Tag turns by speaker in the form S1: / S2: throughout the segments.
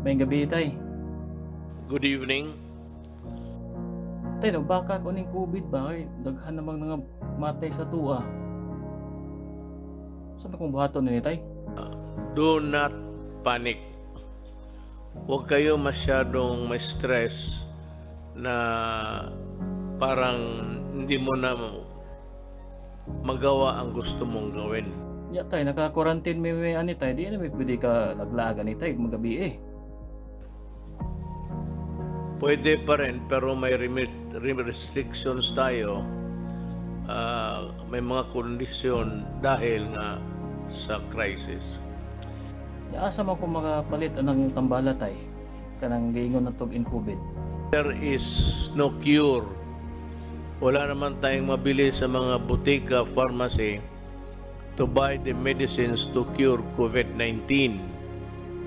S1: Maayong gabii, Tay.
S2: Good evening.
S1: Tay, nagbaka ko ning COVID ba? Kay daghan namang nga matay sa atoa. Unsa man akong buhaton nini, Tay?
S2: Do not panic. Huwag kayo masyadong may stress na parang hindi mo na magawa ang gusto mong gawin.
S1: Ya, Tay, naka-quarantine mi ani, Tay, di na mi pwede ka laglagan ni, Tay, magabi eh.
S2: Pwede pa rin, pero may restrictions tayo. May mga kondisyon dahil nga sa crisis.
S1: Ya, asa man ko makapalit anang tambala, Tay? Kanang giingon na tug in COVID.
S2: There is no cure. Wala naman tayong mabili sa mga botika, pharmacy to buy the medicines to cure COVID-19.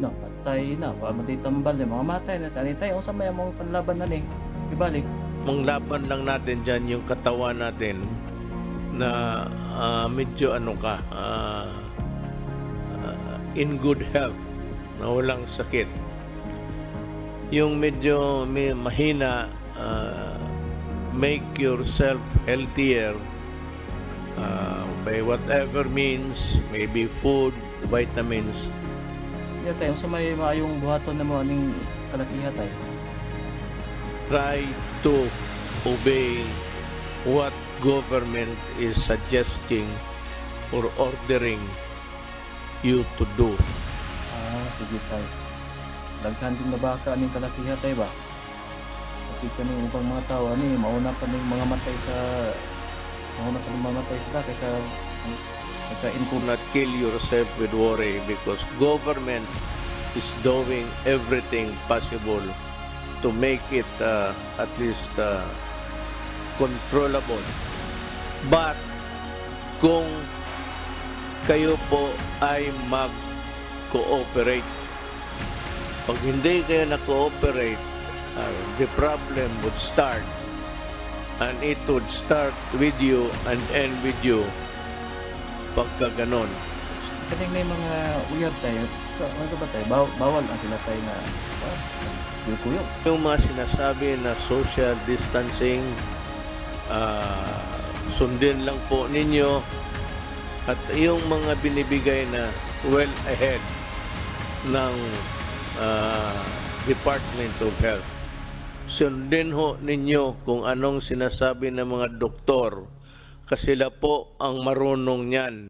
S1: No, patay na, wa man tay tambal eh. Mga matay na tani, Tay, unsa may among panlaban na ni? Ibalik.
S2: Manglaban lang natin dyan yung katawan natin na medyo ano ka, in good health, na walang sakit. Yung medyo may mahina, make yourself healthier by whatever means, maybe food, vitamins.
S1: Ya, Tay, unsa may maayong buhaton namo aning kalakiha, Tay?
S2: Try to obey what government is suggesting or ordering you to do.
S1: Ah, sige, Tay. Daghan din nabaka aning kalakiha, Tay, ba? Kasi kaning ubang mga tao ani mauna pa ning mamatay sila kaysa nagka-in
S2: Do
S1: COVID.
S2: not kill yourself with worry because government is doing everything possible to make it at least controllable. But kung kayo po ay mag-cooperate, pag hindi kayo na-cooperate, the problem would start and it would start with you and end with you pagka ganon.
S1: Kaning may mga uyab tayo, ano ba tayo? Bawal ang sila tayo na kuyog.
S2: Yung mga sinasabi na social distancing, sundin lang po ninyo at yung mga binibigay na well ahead ng Department of Health. Sundin ho ninyo kung anong sinasabi ng mga doktor kasi sila po ang marunong niyan.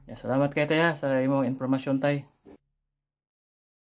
S1: Yeah, salamat kay, Tay, ha, sa imong impormasyon, Tay.